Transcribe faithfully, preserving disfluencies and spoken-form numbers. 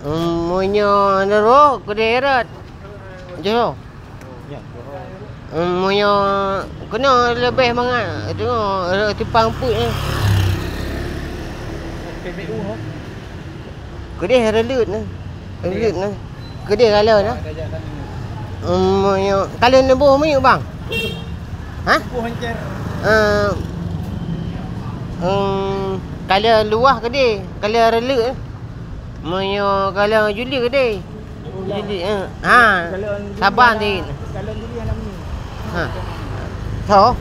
Meunyoe nurok keudeh rot. Johor. Meunyoe keunoe leubeh mangat, tengok rot simpang peuet nyoe. Keudeh reuleut nyoe. Reuleut nyoe. Keudeh gala nyoe. Meunyoe ka lheueh neuboh minyeuk, bang? Hah? Boh encer. Eh, em, ka lheueh luwah keudeh, ka lheueh reuleuk. Meunyoe ka lheueh Juli keudeh. Juli, eh. Ha. Saban ti. Ha. Soe?